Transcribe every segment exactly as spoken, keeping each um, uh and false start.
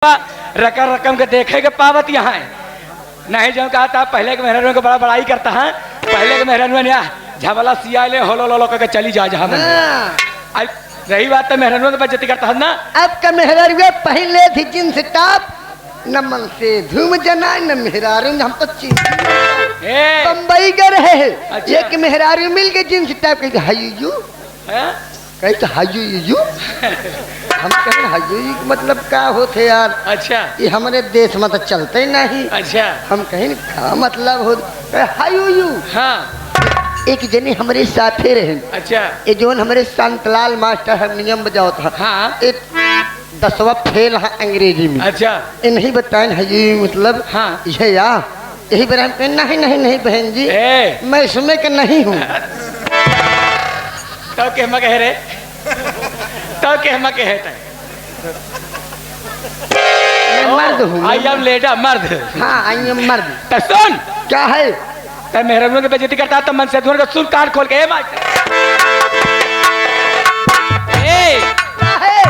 रकम रकम के देखे के पावत यहाँ है। नहीं, जो कहा था, पहले के मेहरारू के बड़ा बड़ाई करता है, पहले के मेहरारू ने झबला सिया ले, होलो लोलो करके चली जा जहाँ मन। हाँ। आई रही बात तो मेहरारू के बेइज्जती करता है ना। अब का मेहरारू पहले थी जींस टॉप, न मन से धूम जना, न मेहरारू, हम तो चीज ए। बम्बई गए रहे। अच्छा। एक मेहरारू मिल के जींस टॉप के, "हाय यू?" हैं? कही तो, "हाय यू, यू, यू?" हम कहें, "हाय यू, यू के मतलब का होत है यार?" अच्छा। ये हमरे देश में तो चलते ही नहीं। अच्छा। हम कहें, "का मतलब हो?" कहे, "हाय यू, यू।" हाँ। एक जने हमरे साथे रहे। अच्छा। ये जोन हमरे शांतलाल मास्टर हारमोनियम बजावत है। हाँ। ये दसवा फेल है अंग्रेजी में। अच्छा। ये नहीं बताएन है ये मतलब हाँ। ये या यही बेरा हम कहें, "नहीं, नहीं, नहीं बहन जी, ए। मैं इसमें का नहीं हूँ।" तो के हम कहे रे? तो के हम कहे तै? मैं मर्द हूँ, I मैं am लेडा, मर्द। हाँ, I am मर्द। तो सुन। क्या है? तै मेहरारू के बेइज्जती करता तो मन से धुन का सुन कान खोल के, ए मास्टर। ए। क्या है?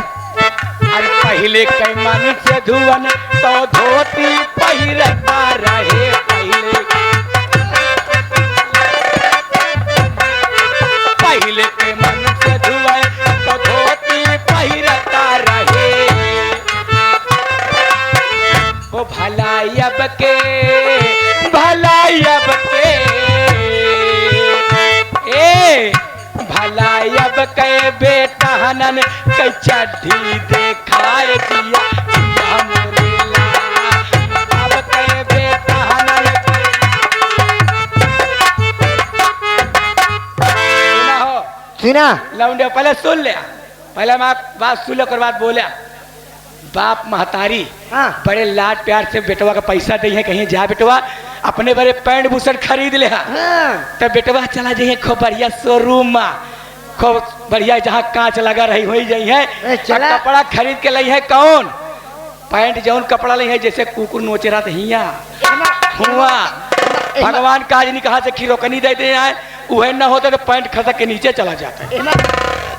अरे पहिले के मन से धुवन तो धोती पहिरता रहे पहिले। पहिले के मन से धुवन तो धोती पहिरता रहे। ओ भला अब के, भला अब के, ए, भला अब के बेटहनन के चड्ढी देखाए दिया, हमरे ला। अब के बेटहनन के सुना हो। सुना। लौंडे, पहले सुन ले, पहले हमार बात सुन ले, ओकर बाद बोले। बाप महतारी हाँ। बड़े लाड प्यार से बेटवा का पैसा दे हैं, कहीं जा बेटवा, अपने बड़े पैंट बुशर्ट खरीद ले हा। हाँ। तब बेटवा चला जाइए खूब बढ़िया शोरूम में, खूब बढ़िया जहाँ कांच लगा रही हुई जाई है, ए, चला। और कपड़ा खरीद के लई है कौन? पैंट जौन कपड़ा लई है, जैसे कुकुर नोचे रहत हिया। एमा, हुआ। एमा, भगवान का आज नहीं कहा से खिरोकनी दे दे आए, उहे न होते तो पैंट खसक के नीचे चला जाता है। एमा,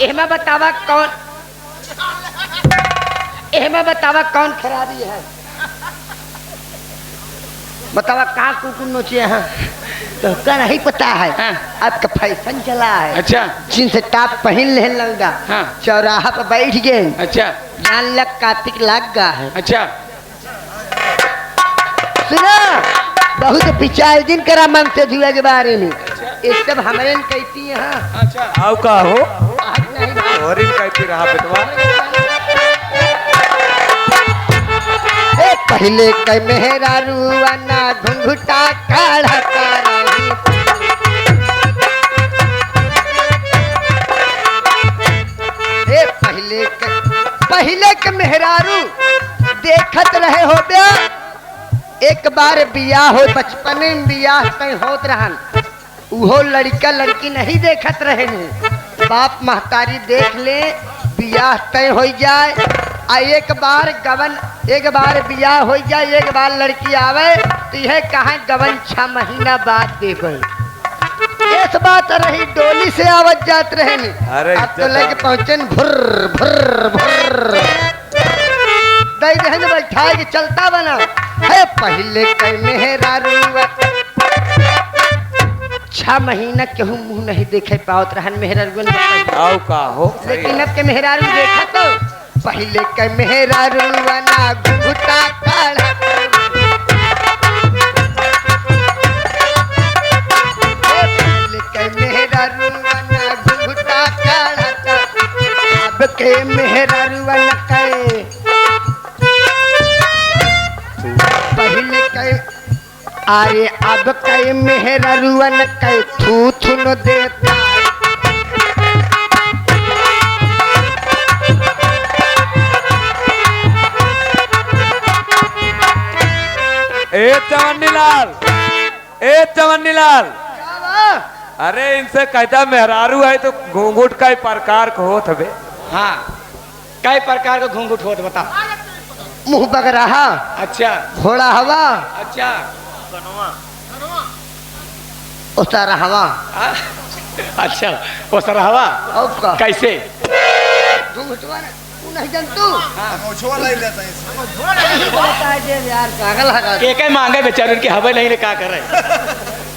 एमा बतावा कौन एहमा बतावा कौन खराबी है? बतावा का कुकुर नोचे हैं? तो का नहीं पता है? हाँ। अब का फैशन चला है। अच्छा। जींस टॉप पहन ले लंगा। हाँ। चौराहा पर बैठ गए। अच्छा। जान लग कातिक लाग गा है। अच्छा। सुना, बहुत विचार जिन करा मन से धुआ के बारे में। ये सब हमरे न कहती हैं। अच्छा। आओ का हो? आज नहीं। और इनका इतनी रहा बेटवा। ए, पहले के मेहरारू ना घुंघटा काढ़ता रही। ए, पहले के, पहले के मेहरारू देखत रहे होबे। एक बार बियाह हो, बचपने में बियाह तय होत रहन, उहो लड़का लड़की नहीं देखत रहन। बाप महतारी देख ले, बियाह तय हो जाए, आ एक बार गवन, एक बार बियाह हो जाए, एक बार लड़की आवे, तो यह कहाँ गवन छह महीना बाद देबे। इस बात रही, डोली से आवत जात रहन। अरे, अब तो इज्जत लेके आ- पहुँचन, भुर्र, भुर्र, भुर्र। दई देहन बैठाए के चलता बना। है पहले के मेहरारू छह महीना केहू मुंह नहीं देखे पावत रहन मेहरारू। आओ का हो? लेकिन अब के मेहरारू देखा तो पहले के मेहरारू ना घुघुटा काढ़ा। पहले के मेहरारू ना घुघुटा काढ़ा। अब के मेहरारू ना कहे पहिले कई, अरे अब कई मेहररुअन कई थू थुन देता। ए चवन्नीलाल, ए चवन्नीलाल, का बा? अरे इनसे कहता मेहरारू है तो घूंघट कई प्रकार के होत हवे। हाँ, कई प्रकार के घूंघट होत बता। मुंह बगराहा। अच्छा। घोड़ा हवा। अच्छा। ओसरहवा। आ? अच्छा, ओसरहवा? और का? कैसे? घूंघटवा ना। नहीं जंतु। हाँ। मोछवा लाई लेता है इसमें। नहीं बोलता है जे यार, पागल है का? के कहे मांगे बेचारे, उनके हवे नहीं रे, का करे?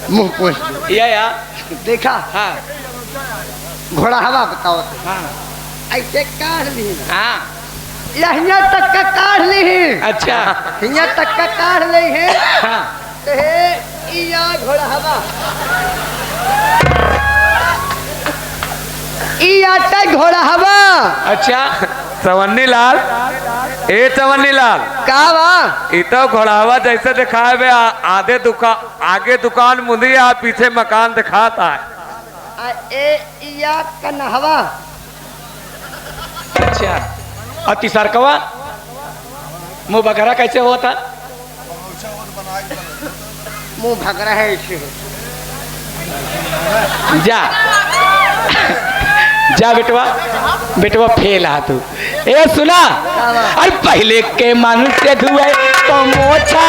मुंह पोछ। या, या। देखा? हाँ। घोड़ा हवा बताओ तो। हाँ। ऐसे काढ़ ली ना। हाँ। या हियाँ तक का काढ़ ली है। अच्छा। हियाँ तक का काढ़ ली है। हाँ। तो हे, ई या घोड़ा हवा। ई या ते घोड़ा हवा। अच्छा। चवन्नी लाल, ए चवन्नी लाल। का बा? ई तो घोड़ावा जैसे दिखाए बे, आ-, आधे दुका-, आगे दुकान मुंदी आ, पीछे मकान दिखाता है। आ, ए, ई या कन्हवा। अच्छा, और तिसरकवा मुंह बगरा कैसे होता? मुंह भगरा है ऐसे। जा, जा बेटवा, बेटवा फेल आ तू। ए सुना, अरे पहले के मन से धुए तो मोछा